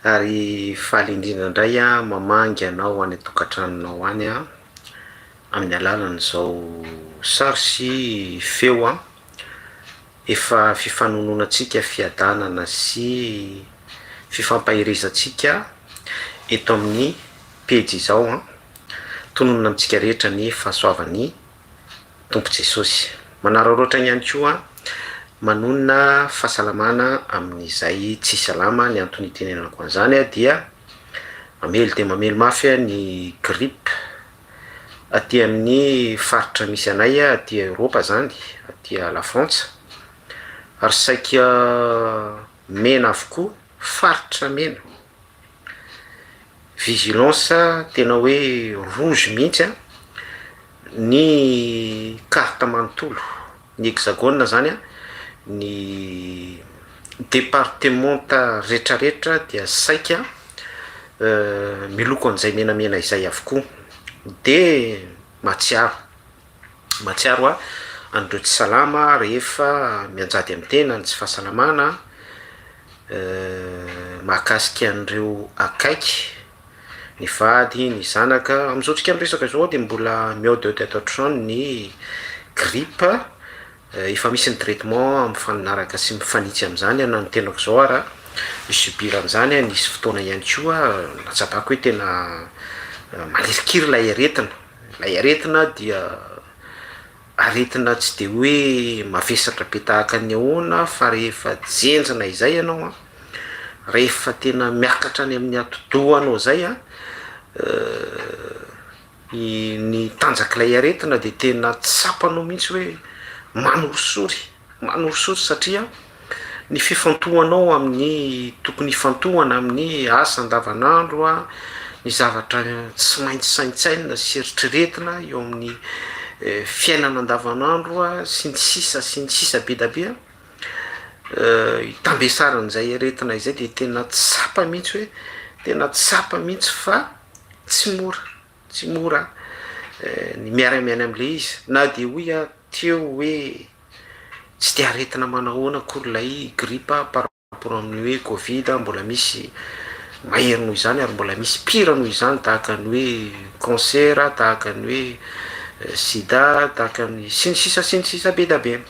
Ary faly indrindra indray aho mamangy anao any an-tokantranonao any amin'ny alalan'izao sary sy feo efa fifanononantsika fiadanana sy fifampaherezantsika eto amin'ny pejy izao. Tononina amintsika rehetra ny fahasoavan'ny Tompo Jesosy. Manararaotra ihany koa manonona fahasalamana amin'izay tsy salama, ny antony itenenako an'izany dia mamely dia mamely mafy ny grippe aty amin'ny faritra misy anay aty Eoropa zany, aty la Frantsa, ary saika mena avokoa, faritra mena, vigilance tena hoe rouge mihitsy an, ny carte manontolo, ny hexagone zany an, ny departemanta retraretra dia saika miloko an'izay menamena izay avokoa, de mahatsiaro, mahatsiaro aho an'ireo tsy salama rehefa mianjady amin'ny tena ny tsy fahasalamana, mahakasika an'ireo akaiky, ny vady, ny zanaka, amin'izao tsika miresaka izao dia mbola mihaodihaody ato an-trano ny grippe, efa misy ny traitement mifanaraka sy mifanitsy amin'izany, na ny tenako izao ara mi-subir an'izany, nisy fotoana ihany koa nahatsapako hoe tena manirikiry ilay aretina, ilay aretina dia aretina tsy de hoe mavesatra be tahaka ny ahoana fa rehefa jenjina izay ianao an, rehefa tena miakatra any amin'ny atidohanao zay an, ny tanjak'ilay aretina de tena tsapanao mihitsy hoe manorisory. Manorisory satria ny fifantohanao amin'ny tokony hifantohana amin'ny asa andavanandro, ny zavatra tsy maintsy saintsainina sy eritreretina eo amin'ny fiainana andavanandro sy ny sisa sy ny sisa be da be, itambesaran'izay aretina izay de tena tsapa mihitsy hoe tena tsapa mihitsy fa tsy mora, tsy mora ny miara-miaina am'le izy na de hoy aho teo hoe tsy de aretina manahoana akory ilay gripa par rapport amin'ny hoe covid, mbola misy mahery noho izany ary mbola misy pire noho izany tahaka ny hoe cancer, tahaka ny hoe sida, tahaka ny sy ny sisa sy ny sisa be da be.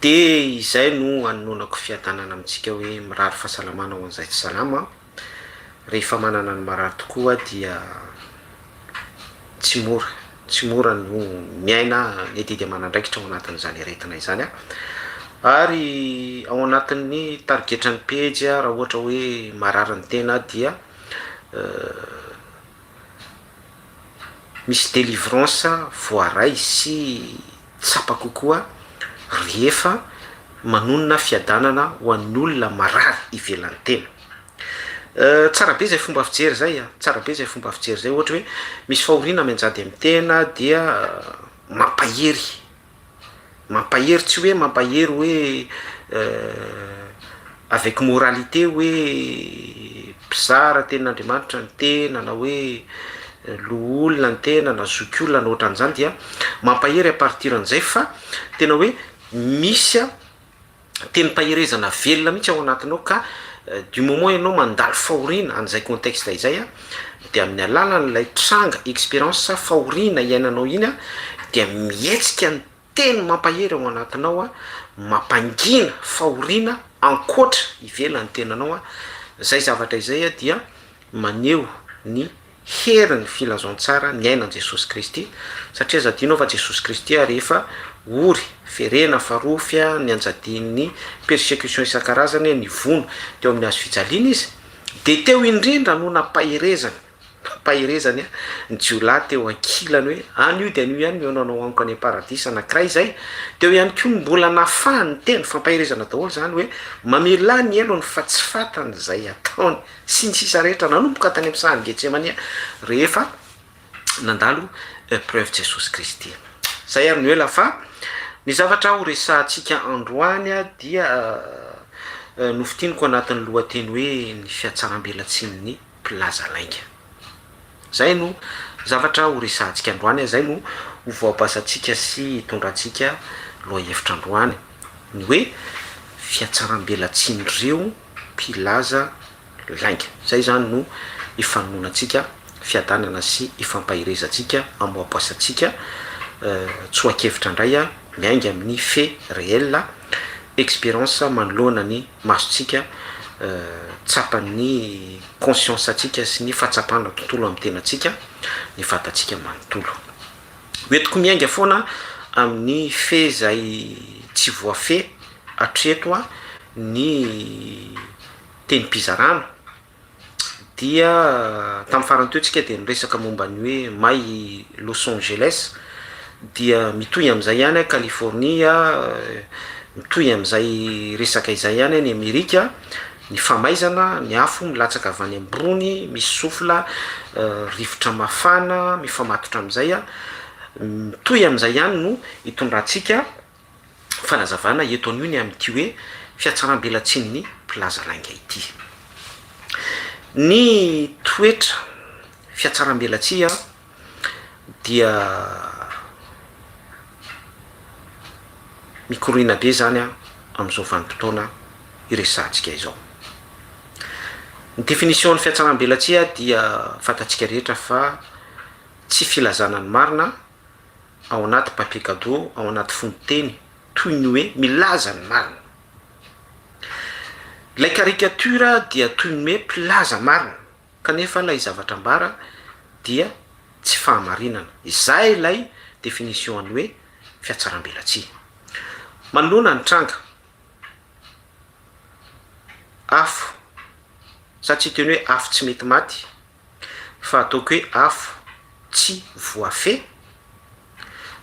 De izay no anononako fiadanana amintsika hoe mirary fahasalamana ho an'izay tsy salama. Rehefa manana ny marary tokoa dia tsy mora, tsy mora no miaina ny adidy aman'andraikitra ao anatin'izany aretina izany an! Ary ao anatin'ny tarigetran'ny pejy raha ohatra hoe marary ny tena dia misy délivrance voaray sy tsapa kokoa rehefa manonona fiadanana ho an'ny olona marary ivelan'ny tena. Tsara be zay fomba fijery zay a, tsara be zay fomba fijery zay, ohatra hoe misy fahoriana mianjady amin'ny tena dia mampahery, mampahery tsy hoe mampahery hoe avec moralité hoe mpizara tenin'Andriamanitra ny tena na hoe loholona ny tena na zokiolona na ohatran'izany dia mampahery à partir an'izay fa tena hoe misy a tenim-paherezana velona mihitsy ao anatinao ka du moment ianao mandalo fahoriana an'izay contexte izay a, de amin'ny alalan'ilay tranga expérience fahoriana iainanao iny a, dia mihetsika ny teny mampahery ao anatinao a, mampangina fahoriana ankoatra ivelan'ny tenanao a, zay zavatra izay a dia maneho ny herin'ny filazantsara niainan'i Jesosy Kristy, satria aza adino fa Jesosy Kristy rehefa ory, ferena, farofy, nianjadian'ny persecution isan-karazany, nivono teo amin'ny hazo fijaliana Izy, dia teo indrindra no nampaherezany, nampaherezany ny jiolahy teo ankilany hoe, anio dia anio ihany mihaona anao amiko any am-paradisa, anankiray izay, teo ihany koa no mbola nafahany niteny, fampaherezana daholo izany hoe, mamelà ny helony fa tsy fantany izay ataony. sy ny sisa rehetra nanomboka tany amin'ny sahan'i Getsemania rehefa nandalo épreuve Jesosy Kristy. Zay ary no ela fa ny zavatra ho resahantsika androany dia nofintiniko anatin'ny lohateny hoe ny fihatsaram-belatsihin'ny mpilaza lainga. Zay no zavatra ho resahantsika androany, zay no ho voabasantsika sy hitondrantsika lohahevitra androany, ny hoe fihatsaram-belatsihin'ireo mpilaza. lainga. Izay izany no ifanononantsika fiadanana sy ifampaherezantsika, amoaboasantsika tsoa-kevitra indray miainga amin'ny fait réel, expérience manoloana ny masontsika, tsapan'ny conscience-ntsika sy ny fahatsapana tontolo amin'ny tenantsika, ny vatantsika manontolo. Hoentiko miainga foana amin'ny fait izay tsy voafehy hatreto ny tenim-pizarana dia tamin'ny farany teo tsika dia niresaka momba ny hoe may Los Angeles dia mitohy amin'izay ihany California, mitohy amin'izay resaka izay ihany any Amerika ny famaizana, ny afo milatsaka avy any ambony, misy souffle, rivotra mafana mifamatotra amin'izay, mitohy amin'izay ihany no hitondrantsika fanazavana eto anio ny amin'ity hoe fihatsaram-belatsihin'ny mpilaza lainga ity. Ny toetra fihatsaram-belatsihy dia mikoriana be izany amin'izao vanim-potoana iresahantsika izao. Ny définition ny fihatsaram-belatsihy dia fantatsika rehetra fa tsy filazana ny marina ao anaty papier cadeau, ao anaty fonon-teny toy ny hoe milaza ny marina. Ilay caricature dia toy ny hoe mpilaza marina kanefa ilay zavatra ambara dia tsy fahamarinana. Izay ilay définition an'ny hoe fihatsaram-belatsihy. Manoloana ny tranga, afo, za tsy hiteny hoe afo tsy mety maty, fa ataoko hoe afo tsy voafehy,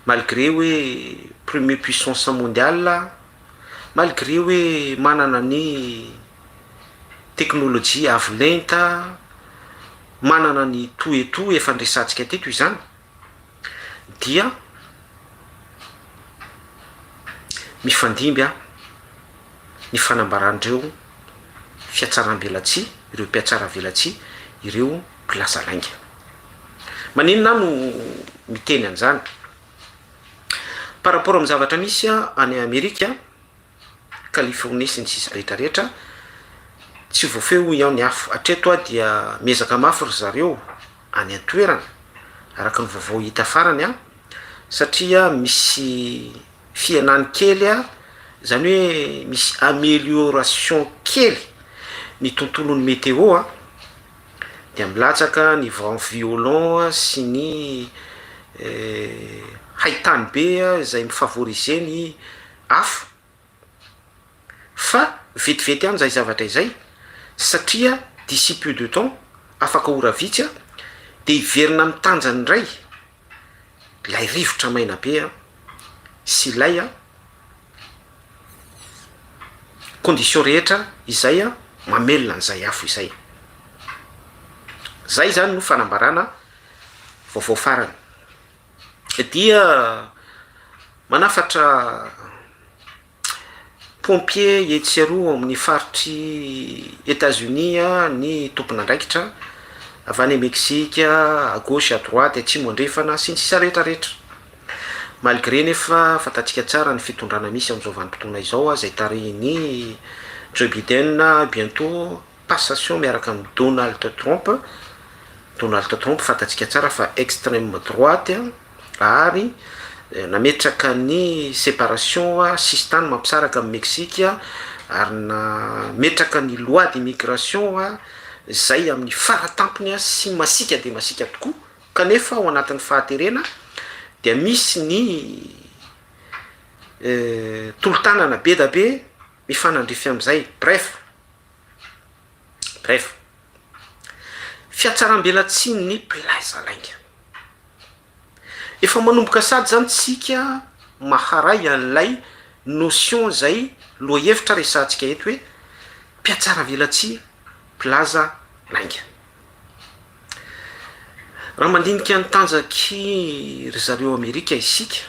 malgré hoe premier puissance mondiale, malgré hoe manana ny teknolojia avo lenta, manana ny tout et tout efa niresahantsika teto izany, dia mifandimby ny fanambaran'ireo fihatsaram-belatsihy, ireo mpihatsaravelatsihy, ireo mpilaza lainga. Maninona aho no miteny an'izany? Par rapport amin'ny zavatra misy any Amerika, Californie sy ny sisa rehetra rehetra, tsy voafehy hoy aho ny afo. Hatreto aho dia miezaka mafy ry zareo any an-toerana, araka ny vaovao hita farany an, satria misy fihenany kely an, izany hoe misy amélioration kely ny tontolon'ny météo an, dia milatsaka ny vent violent sy ny haintany be izay mi-favoriser ny afo. Fa vetivety ihany izay zavatra izay satria d'ici peu de temps, afaka ora vitsy an, dia hiverina amin'ny tanjany indray ilay rivotra maina be an, sy ilay an condition rehetra izay an mamelona an'izay afo izay. Zay zany no fanambarana vaovao farany. Dia manafatra pompier etsy sy aroa ao amin'ny faritr'i Etats-Unis ny tompon'andraikitra avy any Mexique, à gauche, à droite, atsimo andrefana sy ny sisa rehetra rehetra. Malgré nefa fantatsika tsara ny fitondrana misy amin'izao vanim-potoana izao izay tarihin'i Joe Biden bientôt passation miaraka amin'i Donald Trump, Donald Trump fantatsika tsara fa extreme droite ary nametraka ny séparation sisintany mampisaraka amin'i Mexique ary nametraka ny loi d'immigration izay amin'ny faratampony sy masiaka dia masiaka tokoa kanefa ao anatin'ny fahaterena dia misy ny tolo-tanana be da be mifanandrify amin'izay, bref. Bref. Fihatsaram-belatsihin'ny mpilaza lainga. Efa manomboka sady zany tsika maharay an'ilay notion zay lohahevitra resahantsika eto hoe mpihatsaravelatsihy mpilaza lainga. Raha mandinika ny tanjaky ry zareo Amerika isika,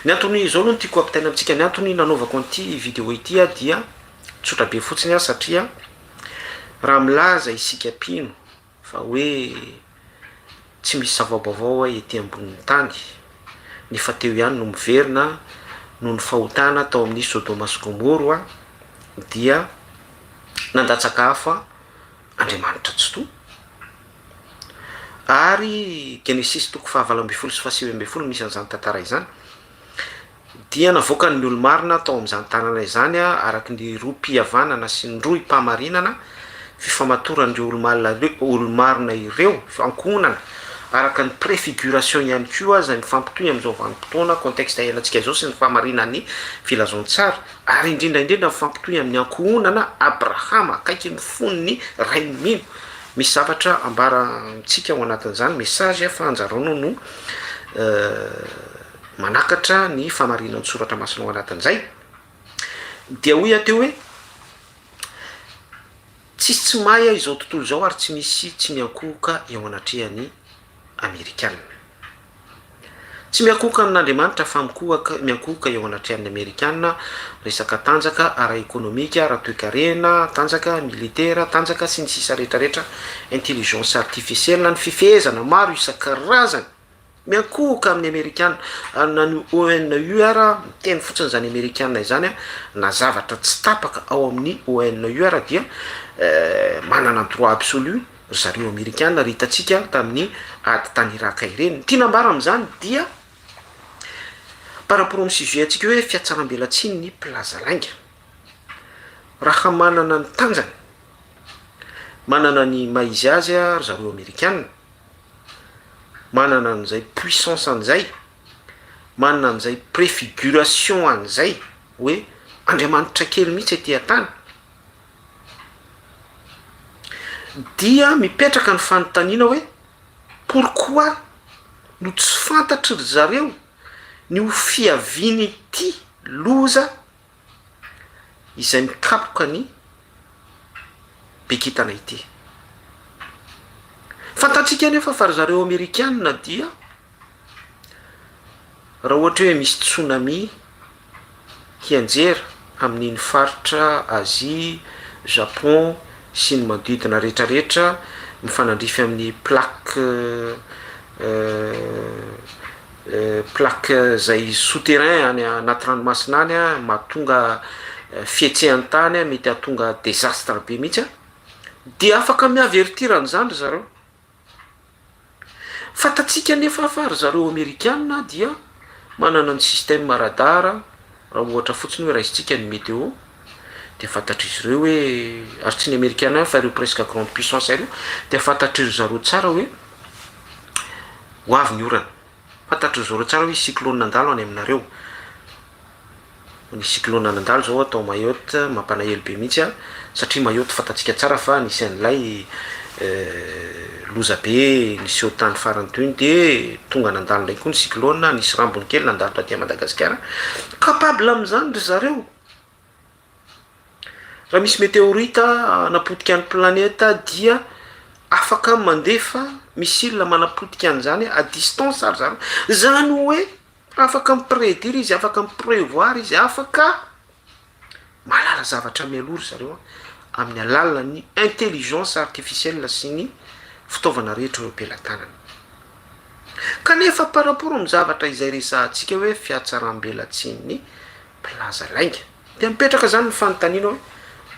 Ny antony, izao aloha no tiako ampitaina amintsika, ny antony nanaovako an'ity vidéo ity aho dia tsotra be fotsiny aho satria raha milaza isika mpino fa hoe tsy misy zava-baovao ety ambonin'ny tany, nefa teo ihany no miverina noho ny fahotana tao amin'ny Sodoma sy Gomoro dia nandatsaka afo. Andriamanitra Tsitoha. Ary Genesisy toko fahavalo ambin'ny folo sy fahasivy ambin'ny folo misy an'izany tantara izany. Dia navoakany ny olo-marina tao amin'izany tanàna izany araka ny rohim-pihavanana sy ny rohim-pahamarinana, fifamatoran'ireo olo-marina ireo, ankohonana, araka ny préfiguration ihany koa izay mifampitohy amin'izao vanim-potoana, contexte iainantsika izao, sy ny fahamarinan'ny filazantsara, ary indrindra indrindra mifampitohy amin'ny ankohonana Abrahama, akaiky ny fon'ny rain'ny mino. Misy zavatra ambara amintsika ao anatin'izany message fa anjaranao no manakatra ny fahamarinan'ny soratra masina ao anatin'izay. Dia hoy aho teo hoe, Tsisy tsy mahay izao tontolo izao ary tsy misy tsy miankohoka eo anatrehan'ny Amerikana. Tsy miankohoka amin'Andriamanitra fa mikohaka, miankohoka eo anatrehan'ny Amerikana, resaka tanjaka ara-ekonomika, ara-toekarena, tanjaka militera, tanjaka sy ny sisa rehetra rehetra, intelligence artificielle, ny fifehezana maro isan-karazany. Miankohoka amin'ny Amerikana, ary na ny ONU ara, miteny fotsiny izany Amerikana izany an, na zavatra tsy tapaka ao amin'ny ONU ara dia manana droit absolu ry zareo Amerikana, ary hitantsika tamin'ny ady tany Iraka ireny. Ny tiana ambara amin'izany dia par rapport amin'ny sujet antsika hoe fihatsaram-belatsihy ny mpilaza lainga. Raha manana ny tanjany, manana ny maha izy azy ry zareo Amerikana, manana an'izay puissance an'izay, manana an'izay préfiguration an'izay hoe Andriamanitra kely mihitsy ety an-tany, dia mipetraka ny fanontaniana hoe pourquoi no tsy fantatry ry zareo ny ho fiavian'ity loza izay mikapoka ny bekintana ity. Fantatsika anefa fa ry zareo amerikana dia raha ohatra hoe misy tsunami hianjera amin'iny faritra Azia, Japon sy ny manodidina rehetrarehetra mifanandrify amin'ny plaque Plaque izay sous terrain any anaty ranomasina any an, mahatonga fihetsehan-tany an, mety hahatonga désastre be mihitsy an, dia afaka mi-avertir an'izany ry zareo. Fantatsika anefa fa ry zareo amerikana dia manana ny système radar, raha ohatra fotsiny hoe raisintsika ny météo, dia fantatr'izy ireo hoe, ary tsy ny amerikana ihany fa ireo presque grande puissance ireo, dia fantatry ry zareo tsara hoe Ho avy ny orana. Fantatr'i zareo tsara hoe hisy cyclone handalo any aminareo. Nisy cyclone nandalo izao tao Mayotte, mampalahelo be mihitsy an, satria Mayotte fantatsika tsara fa nisy an'ilay loza be niseho tany farany teo iny, dia tonga nandalo indray koa ny cyclone, nisy rambony kely nandalo taty Madagasikara. Capable amin'izany ry zareo. Raha misy meteorita hanapotika ny planeta dia afaka mandefa missile manapotika an'izany à distance ary zany, zany hoe afaka mi-predire izy, afaka mi-prevoir izy, afaka mahalala zavatra mialoha ry zareo an, amin'ny alalan'ny intelligence artificielle sy ny fitaovana rehetra eo am-pelatanana. Kanefa par rapport amin'ny zavatra izay resahantsika hoe fihatsaram-belatsihin'ny mpilaza lainga. Dia mipetraka izany ny fanontaniana hoe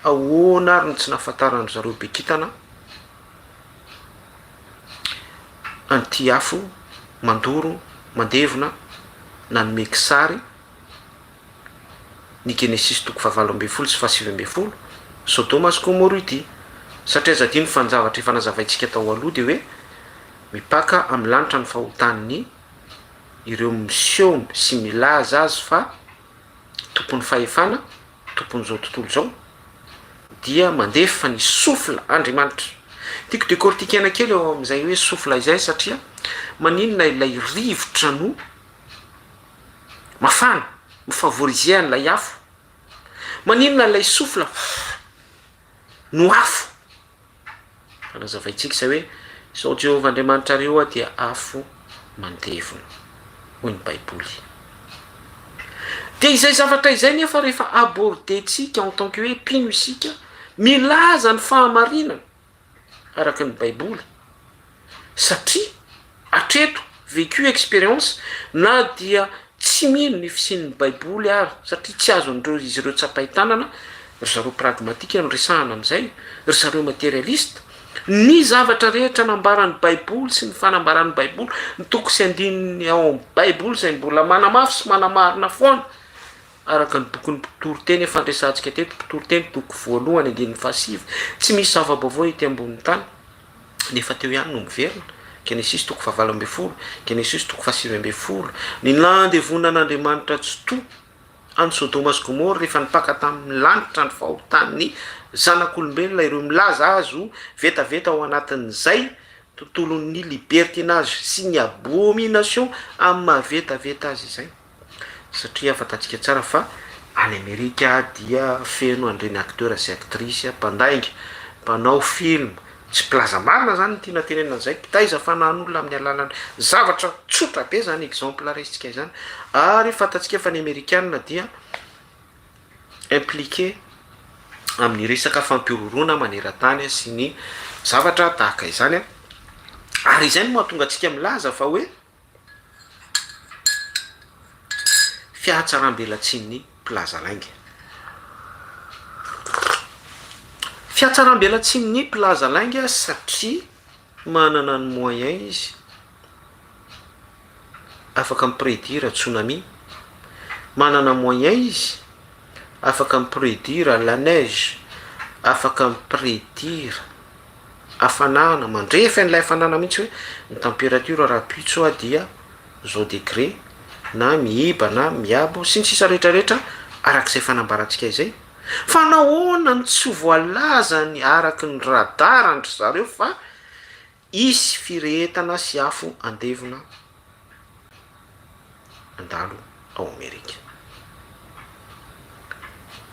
ahoana ary no tsy nahafantaran-dry zareo be kintana an'ity afo mandoro, mandevona, nanome kisary ny Genesisy toko fahavalo ambin'ny folo sy fahasivy ambin'ny folo, Sodoma sy Gomoro ity. Satria aza adino fa ny zavatra efa nazavaintsika tao aloha dia hoe mipaka amin'ny lanitra ny fahotan'ny ireo miseho sy milaza azy fa tompon'ny fahefana, tompon'izao tontolo izao, dia mandefa ny souffle Andriamanitra. Tiako décortiquer-na kely eo amin'izay hoe souffle izay satria maninona ilay rivotra no mafana, mi-favoriser an'ilay afo? Maninona ilay souffle no afo? Fa nazavaintsika izay hoe, Izao Jehovah Andriamanitrareo aho dia afo mandevona, hoy ny Baiboly. Dia izay zavatra izay nefa rehefa aborder-tsika en tant que hoe mpino isika, milaza ny fahamarinana araka ny Baiboly, satria hatreto, vécu, expérience, na dia tsy mino ny fisian'ny Baiboly ary, satria tsy azon'ireo izy ireo tsapain-tanana, Ry zareo pragmatika no resahana amin'izay, ry zareo materialista. Ny zavatra rehetra nambaran'ny Baiboly sy ny fanambaran'ny Baiboly, ny toko sy andininy ao amin'ny Baiboly izay mbola manamafy sy manamarina foana, araka ny bokin'ny Mpitoriteny efa niresahantsika teto, Mpitoriteny toko voalohany andininy fahasivy, tsy misy zava-baovao ety ambonin'ny tany, nefa teo ihany no miverina, Genesisy toko fahavalo ambin'ny folo, Genesisy toko fahasivy ambin'ny folo, ny nandevonan'Andriamanitra tsitoha an'i Sodoma sy Gomora rehefa nipaka tamin'ny lanitra ny fahotan'ny zanak'olombelona ireo milaza azy ho vetaveta ao anatin'izay tontolon'ny libertinage sy ny abomination amin'ny maha vetaveta azy izay. Satria fantatsika tsara fa any Amerika dia feno an'ireny acteur sy actrice mpandainga, mpanao film, tsy mpilaza marina zany ny tiana tenenina an'izay, mpitaiza fanahin'olona amin'ny alalan'ny zavatra tsotra be zany exemple raisintsika izany, ary fantatsika fa ny amerikana dia impliqué amin'ny resaka fampihorohoroana maneran-tany sy ny zavatra tahaka izany, ary izay no mahatonga antsika milaza fa hoe Fihatsaram-belatsihin'ny mpilaza lainga. Fihatsaram-belatsihin'ny mpilaza lainga satria manana ny moyen izy afaka mi-prédire tsunami, manana moyen izy afaka mi-prédire la neige, afaka mi-prédire hafanana, mandrefy an'ilay hafanana mihitsy hoe ny température rahampitso dia zao degré na miiba na miabo sy ny sisa rehetra rehetra arak'izay fanambarantsika izay. Fa nahoana no tsy voalazany araky ny radar ndry zareo fa hisy firehetana sy afo andevona handalo ao Amerika,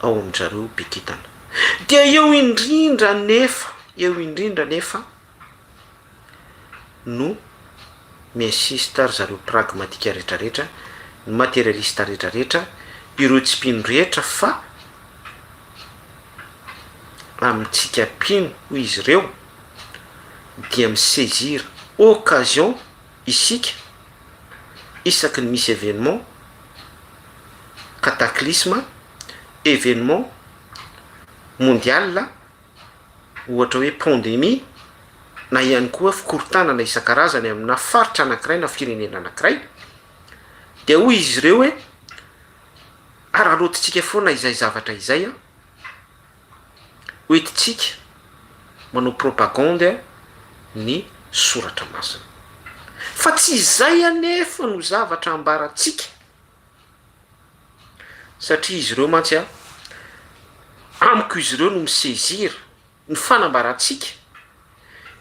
ao amin-dry zareo be kintana. Dia eo indrindra anefa, eo indrindra anefa no mi-insiste ry zareo pragmatika rehetrarehetra, ny materialista rehetrarehetra, ireo tsy mpino rehetra fa amintsika mpino hoy izy ireo dia mi-saisir occasion isika isaky ny misy événement, cataclysme, événement mondial, ohatra hoe pandémie, na ihany koa fikorontanana isan-karazany amina faritra anankiray na firenena anankiray, dia hoy izy ireo hoe araraotintsika foana izay zavatra izay an, hoentintsika manao propagande ny soratra masina. Fa tsy izay anefa no zavatra ambarantsika, satria izy ireo mantsy an, amiko izy ireo no mi-saisir ny fanambarantsika,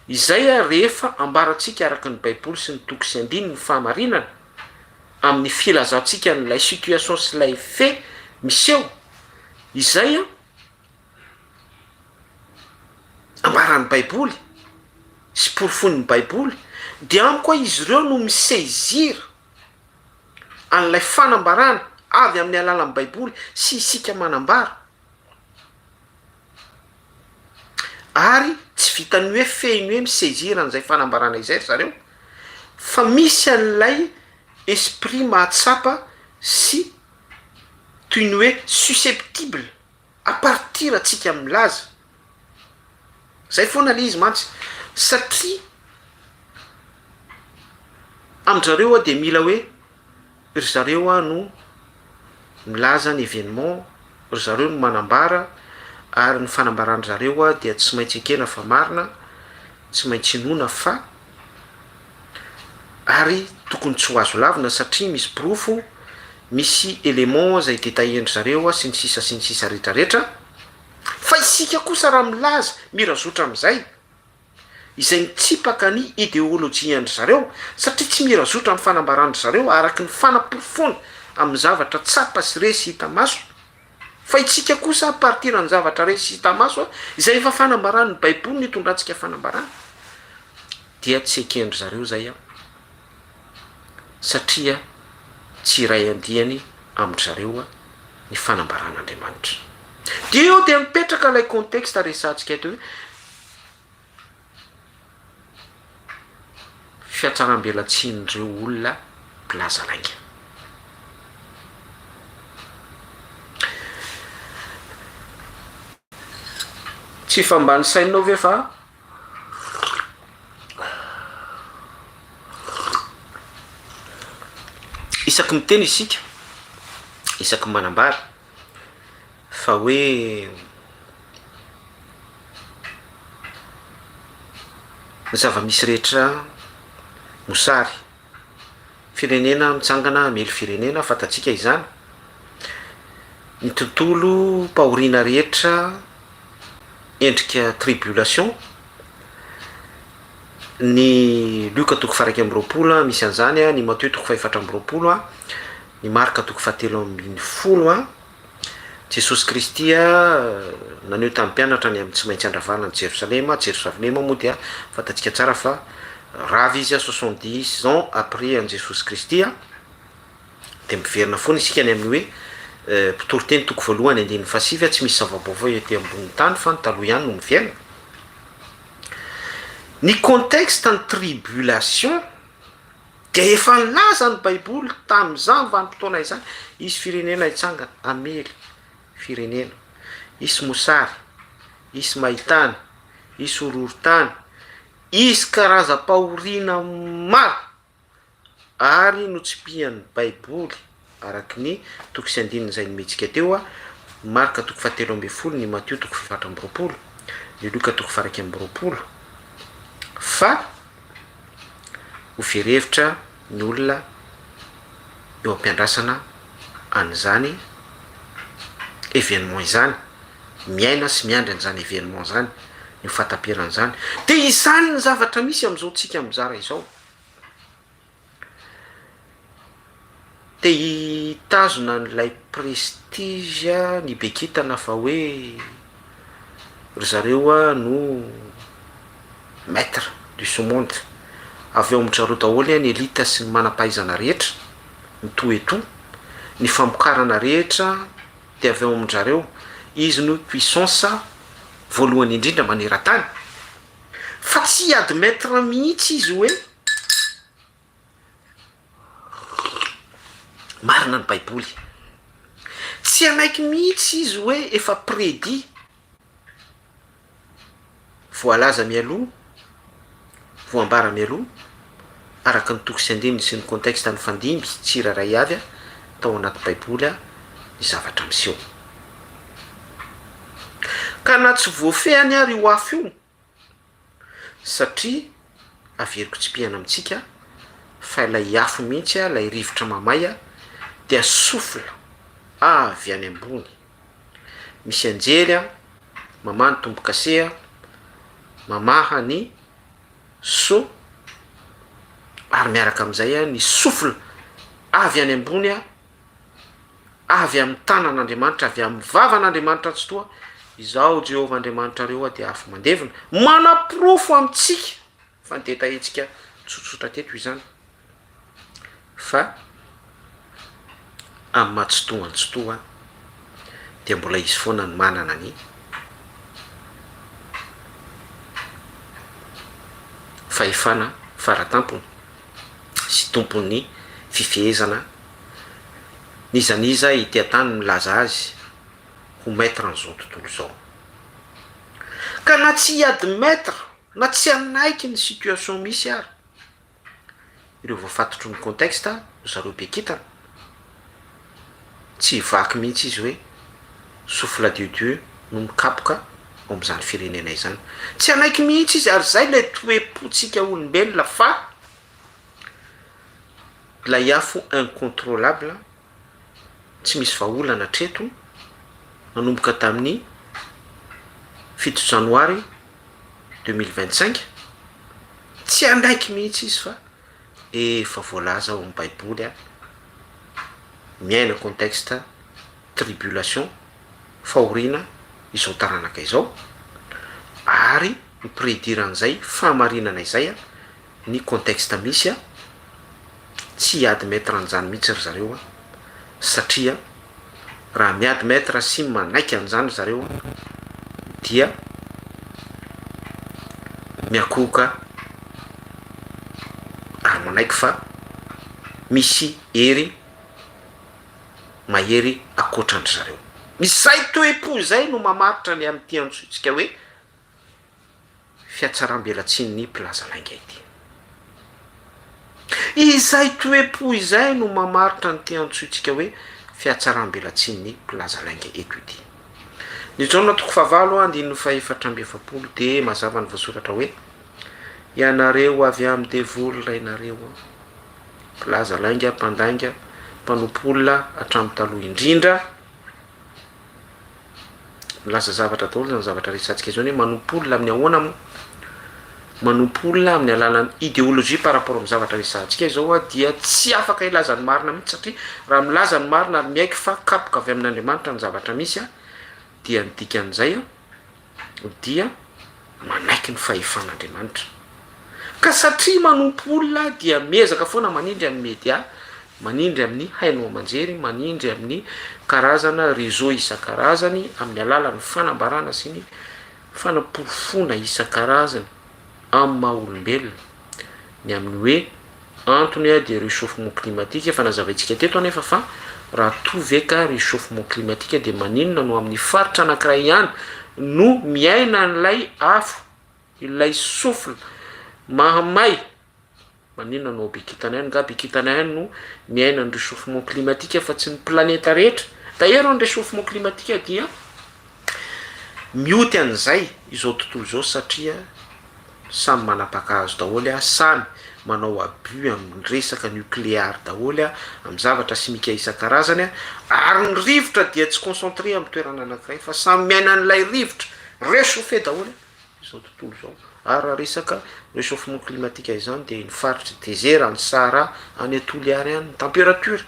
izay rehefa ambarantsika araka ny baiboly sy ny toko sy andininy ny fahamarinana, amin'ny filazantsika an'ilay situation sy ilay fait miseho, izay ambaran'ny baiboly sy porofoin'ny baiboly, dia amiko izy ireo no mi-saisir an'ilay fanambarana avy amin'ny alalan'ny baiboly sy isika manambara. Ary tsy vitan'ny hoe fehiny hoe mi-saisir an'izay fanambarana izay ry zareo fa misy an'ilay esprit mahatsapa sy toy ny hoe susceptible à partir antsika milaza. Zay foana le izy mantsy satria amin-dry zareo dia mila hoe Ry zareo no milaza ny événement, ry zareo no manambara ary ny fanambaran-dry zareo dia tsy maintsy ekena fa marina, tsy maintsy inoana fa ary tokony tsy ho azo lavina satria misy porofo, misy élément izay détailler-ndry zareo sy ny sisa sy ny sisa retraretra. Fa isika kosa raha milaza mirazotra amin'izay, izay mitsipaka ny ideolojian-dry zareo satria tsy mira zotra amin'ny fanambaran-dry zareo araka ny fanaporofoana amin'ny zavatra tsapa sy re sy hita maso fa itsika kosa à partir ny zavatra re sy hita maso izay efa fanambaran'ny baiboly no itondrantsika fanambarana dia tsy eken-dry zareo izay an satria tsy iray andiany amin-dry zareo ny fanambaran'Andriamanitra dia eo dia mipetraka ilay contexte resahantsika eto hoe Fihatsaram-belatsihin'ireo olona mpilaza lainga. Tsy efa mba nisaininao ve fa isaky miteny isika, isaky manambara fa hoe ny zava-misy rehetra mosary, firenena mitsangana hamely firenena, fantatsika izany, ny tontolom-pahoriana rehetra endrika tribulation, ny Lioka toko faha 21 misy an'izany, ny Matio toko faha 24, ny Marka toko faha 13, Jesosy Kristy naneho tamin'ny mpianatra ny amin'ny tsy maintsy handravana an'i Jerosalema, Jerosalema moa dia fantatsika tsara fa rava izy 70 ans après an'i Jesosy Kristy, dia miverina foana isika any amin'ny hoe mpitoriteny toko voalohany andininy fahasivy, tsy misy zava-baovao ety ambonin'ny tany fa ny taloha ihany no miverina. Ny contexte ny tribulation dia efa nilaza ny baiboly tamin'izany vanim-potoana izany, hisy firenena hitsangana hamely firenena, hisy mosary, hisy mahitany, hisy horohorontany, hisy karazam-pahoriana maro. Ary notsipihan'ny Baiboly, araka ny toko sy andininy izay nomentsika teo, Marka toko fahatelo ambin'ny folo, ny Matio toko fahaefatra amby roapolo, ny Lioka toko faha-21, fa ho very hevitra ny olona eo am-piandrasana an'izany événement izany, miaina sy miandry an'izany événement izany, ny ho fahataperan'izany. Dia izany ny zavatra misy amin'izao tsika mizara izao. Te hitazona an'ilay prestige ny be kintana fa hoe ry zareo no maitre de ce monde, avy ao amin-dry zareo daholo ny elite sy ny manam-pahaizana rehetra, ny tout et tout, ny famokarana rehetra dia avy ao amin-dry zareo, izy no puissance voalohany indrindra maneran-tany. Fa tsy hi-admettre mihitsy izy hoe marina ny baiboly. Tsy hanaiky mihitsy izy hoe efa prédit, voalaza mialoha, voambara mialoha, araka ny toko sy andininy sy ny contexte nifandimby tsirairay avy tao anaty baiboly ny zavatra miseho. Ka na tsy voafehiny ary io afo io, satria averiko tsipihana amintsika fa ilay afo mihitsy, ilay rivotra mamay dia souffle avy any ambony. Misy anjely mamaha ny tombo-kase, mamaha ny so, ary miaraka amin'izay ny souffle avy any ambony avy amin'ny tanan'Andriamanitra, avy amin'ny vavan'Andriamanitra Tsitoha, Izaho Jehovah Andriamanitrareo dia afo mandevona. Manaporofo amintsika fa ny détail-ntsika tsotsotra teto izany, fa amin'ny maha Tsitoha an'i Tsitoha dia mbola izy foana no manana ny fahefana faratampony sy tompon'ny fifehezana N'iza n'iza ety an-tany milaza azy ho maître an'izao tontolo izao. Ka na tsy hi-admettre na tsy hanaiky ny situation misy ary ireo voafatotry ny contexte ry zareo be kintana, tsy hivaky mihitsy izy hoe souffle de Dieu no mikapoka ao amin'izany firenena izany. Tsy hanaiky mihitsy izy ary izay ilay toe-pontsika olombelona fa Ilay afo incontrolable tsy misy vahaolana hatreto, nanomboka tamin'ny 7 janoary 2025, tsy hanaiky mihitsy izy fa efa voalaza ao amin'ny baiboly a, miaina contexte tribulation, fahoriana izao taranaka izao, ary mi-prédire an'izay fahamarinana izay a, ny contexte misy a, tsy hi-admettre an'izany mihitsy ry zareo a, satria raha mi-admettre sy manaiky an'izany ry zareo a, dia miankohoka ary manaiky fa misy hery mahery ankoatran-dry zareo. Izay toe-po izay no mamaritra ny amin'ity antsointsika hoe. fihatsaram-belatsihin'ny mpilaza lainga ity. Izay toe-po izay no mamaritra an'ity antsointsika hoe fihatsaram-belatsihin'ny mpilaza lainga eto ity. Ny Jaona toko fahavalo andininy fahefatra amby efapolo dia mazava ny voasoratra hoe, Ianareo avy amin'ny devoly rainareo, mpilaza lainga, mpandainga, mpanompo olona hatramin'ny taloha indrindra. Milaza zavatra daholo izany zavatra resahantsika izany hoe manompo olona amin'ny ahoana moa? Manompo olona amin'ny alalan'ny idéologie par rapport amin'ny zavatra resahantsika izao dia tsy afaka hilaza ny marina mihitsy satria raha milaza ny marina ary miaiky fa kapoka avy amin'Andriamanitra ny zavatra misy dia ny dikan'izay dia manaiky ny fahefan'Andriamanitra. Ka satria manompo olona dia miezaka foana manindry amin'ny media, manindry amin'ny haino aman-jery, manindry amin'ny karazana réseau isan-karazany amin'ny alalan'ny fanambarana sy ny fanaporofoana isan-karazany amin'ny maha olombelona ny amin'ny hoe Antony dia rechauffement climatique, efa nazavaintsika teto anefa fa raha toa ve ka rechauffement climatique dia maninona no amin'ny faritra anankiray ihany no miaina an'ilay afo, ilay souffle mahamay, maninona no ao Bekintana ihany, nga Bekintana ihany no miaina ny rechauffement climatique fa tsy ny planeta rehetra, d'ailleurs ny rechauffement climatique dia mioty an'izay izao tontolo izao satria Samy manapaka-hazo daholo a, samy manao abus amin'ny resaka nucléaire daholo a, amin'ny zavatra simika isan-karazany a, ary ny rivotra dia tsy concentré amin'ny toerana anankiray fa samy miaina an'ilay rivotra rechauffé daholo izao tontolo izao, ary raha resaka rechauffement climatique izany dia iny faritry desert any Sahara any Toliary any ny température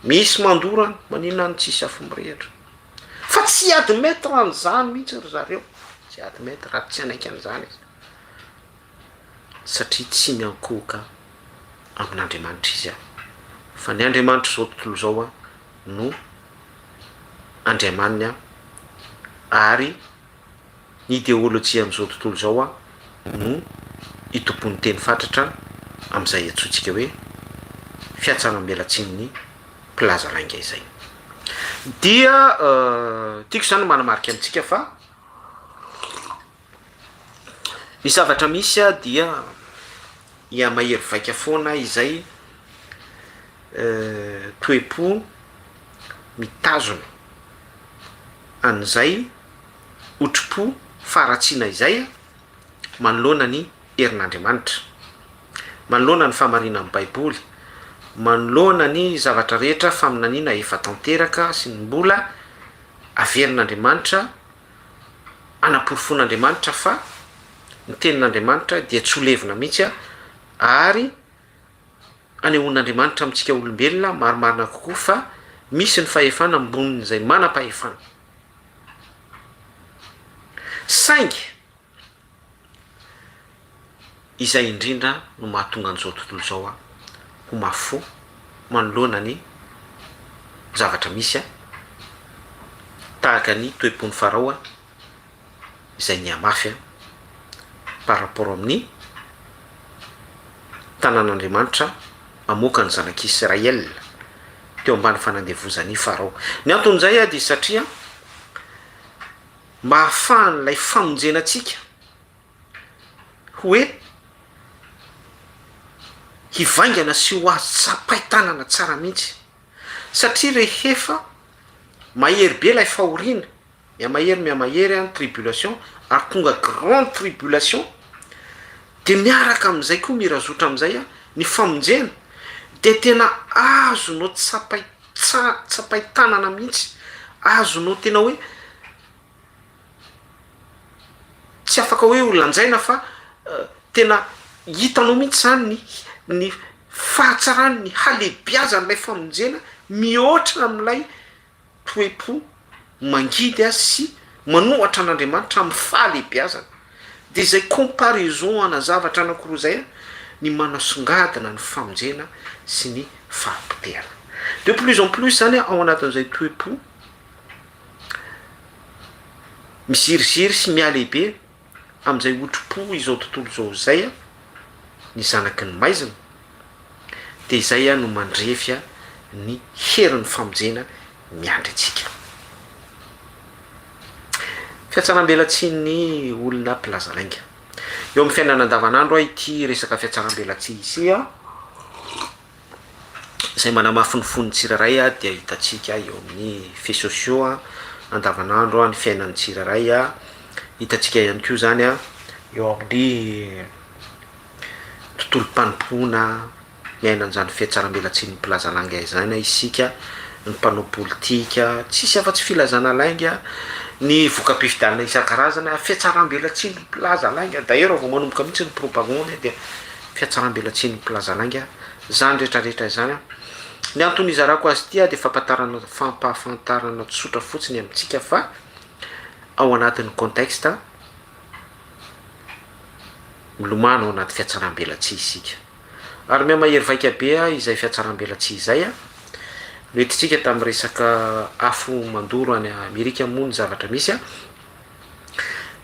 misy mandoro any, maninona any tsisy afo mirehitra? Fa tsy hi-admettre an'izany mihitsy ry zareo, tsy hi-admettre ary tsy hanaiky an'izany izy, satria tsy miankohoka amin'Andriamanitra izy an, fa ny Andriamanitr'izao tontolo izao an no Andriamaniny an, ary ny ideolojian'izao tontolo izao an no itompoany teny fatratra amin'izay antsointsika hoe fihatsaram-belatsihin'ny mpilaza lainga izay. Dia tiako izany ny manamarika amintsika fa ny zavatra misy dia hihamahery vaika foana izay toe-po mitazona an'izay otri-po faharatsiana izay manoloana ny herin'Andriamanitra, manoloana ny fahamarinan'ny Baiboly, manoloana ny zavatra rehetra faminaniana efa tanteraka sy ny mbola averin'Andriamanitra, anaporofoan'Andriamanitra fa ny tenin'Andriamanitra dia tsy ho levona mihitsy ary anehoan'Andriamanitra amintsika olombelona marimarina kokoa fa misy ny fahefana ambonin'izay manam-pahefana. Saingy izay indrindra no mahatonga an'izao tontolo izao ho mafy fo manoloana ny zavatra misy tahaka ny toe-pon'i Farao izay nihamafy par rapport amin'ny tanàn'Andriamanitra hamoaka ny zanak'Israel teo ambany fanandevozan'i Farao. Ny anton'izay dia satria mba hahafahan'ilay famonjena antsika hoe hivaingana sy ho azo tsapain-tanana tsara mihitsy, satria rehefa mahery be ilay fahoriana, mihamahery mihamahery ny tribulation ary tonga grande tribulation, dia miaraka amin'izay koa mirazotra amin'izay ny famonjena, dia tena azonao tsapain- tsa- tsapain-tanana mihitsy, azonao tena hoe tsy afaka hoe ho lanjaina fa tena hitanao mihitsy zany ny ny fahatsarany, ny halebiazan'ilay famonjena mihoatra amin'ilay toe-po mangidy sy manohatra an'Andriamanitra amin'ny fahalebiazana. Dia izay comparaison ana zavatra anakiroa izay ny manasongadina ny famonjena sy ny fahapotehana. De plus en plus zany ao anatin'izay toe-po miziriziry sy mihalehibe amin'izay otri-po izao tontolo izao izay ny zanaky ny maizina, dia izay no mandrefy ny herin'ny famonjena miandry antsika. Fihatsaram-belatsihin'ny olona mpilaza lainga. Eo amin'ny fiainana andavanandro ity resaka fihatsarambelatsihy ity izay manamafy ny fon'ny tsirairay dia hitantsika eo amin'ny faits sociaux andavanandro ny fiainan'ny tsirairay, hitantsika ihany koa izany eo amin'ny tontolom-panompoana miaina an'izany fihatsarambelatsihin'ny mpilaza lainga izany isika, ny mpanao politika, tsisy afa-tsy filazana lainga, ny voka-pifidianana isan-karazany, fihatsarambelatsihin'ny mpilaza lainga, d'ailleurs vao manomboka mihitsy ny propagande dia fihatsarambelatsihin'ny mpilaza lainga, izany rehetra rehetra izany. Ny antony izarako azy ity dia fampatarana fampahafantarana tsotra fotsiny amintsika fa ao anatin'ny contexte milomano ao anaty fihatsarambelatsihy isika. Ary mihamahery vaika be izay fihatsarambelatsihy izay. Noentintsika tamin'ny resaka afo mandoro any Amerika moa ny zavatra misy.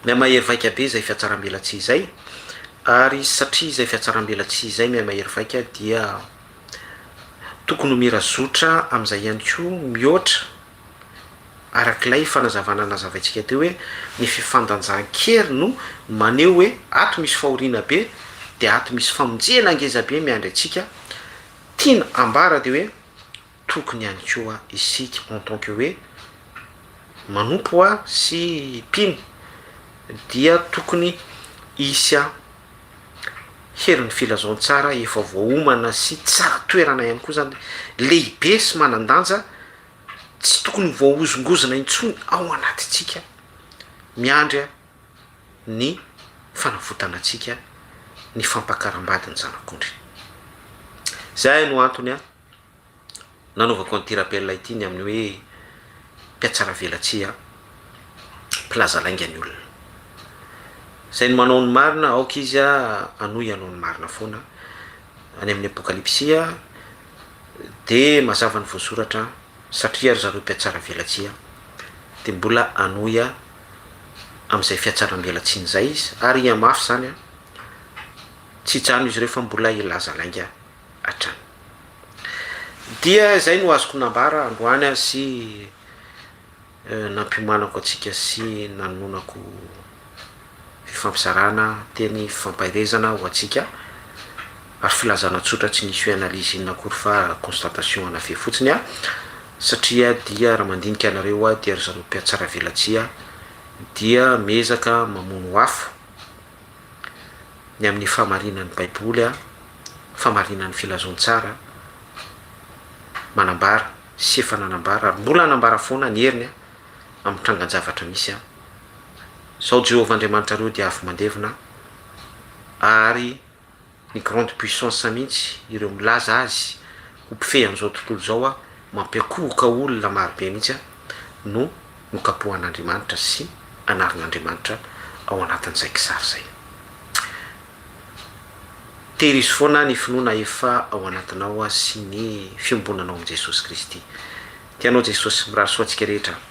Mihamahery vaika be izay fihatsarambelatsihy izay. Ary satria izay fihatsarambelatsihy izay mihamahery vaika dia tokony ho mira zotra amin'izay ihany koa mihoatra Arak'ilay fanazavana nazavaintsika teo hoe ny fifandanjan-kery no maneho hoe ato misy fahoriana be dia ato misy famonjena ngeza be miandry antsika, tiana ambara dia hoe tokony ihany koa isika en tant que hoe manompo sy mpino dia tokony hisy herin'ny filazantsara efa voaomana sy tsara toerana ihany koa zany, lehibe sy manan-danja Tsy tokony ho voahozongozona intsony ao anatintsika miandry ny fanavotana antsika ny fampakaram-bady ny Zanak'ondry. Izay no antony nanaovako an'ity rappel ity ny amin'ny hoe mpihatsaravelatsihy aho, mpilaza lainga ny olona. Izay ny manao ny marina aoka izy hanohy hanao ny marina foana. Any amin'ny Apokalypsy De mazava ny voasoratra satria ry zareo mpiatsara velatsihy de mbola hanohy amin'izay fiatsaram-belatsiny izay izy ary hihamafy izany an, tsy hijanona izy ireo fa mbola hilaza lainga hatrany. Dia izay no azoko nambara androany sy Nampiomanako antsika sy nanononako fifampizarana teny fifampaherezana ho antsika ary filazana tsotra tsy nisy hoe analyse inona akory fa constatation ana fait fotsiny aho satria dia raha mandinika anareo aho dia ry zareo mpihatsaravelatsihy dia miezaka mamono afo ny amin'ny fahamarinan'ny baiboly fahamarinan'ny filazantsara manambara sy efa nanambara ary mbola hanambara foana ny heriny amin'ny trangan-javatra misy. Izao Jehovah Andriamanitrareo dia afo mandevona, ary ny grande puissance mihitsy, ireo milaza azy ho mpifehy an'izao tontolo izao, mampiankohoka olona marobe mihitsy no nokapohan'Andriamanitra sy anarin'Andriamanitra ao anatin'izay kisary izay. Tehirizo foana ny finoana efa ao anatinao sy ny fiombonanao amin'i Jesosy Kristy. Tia anao Jesosy. Mirary soa antsika rehetra.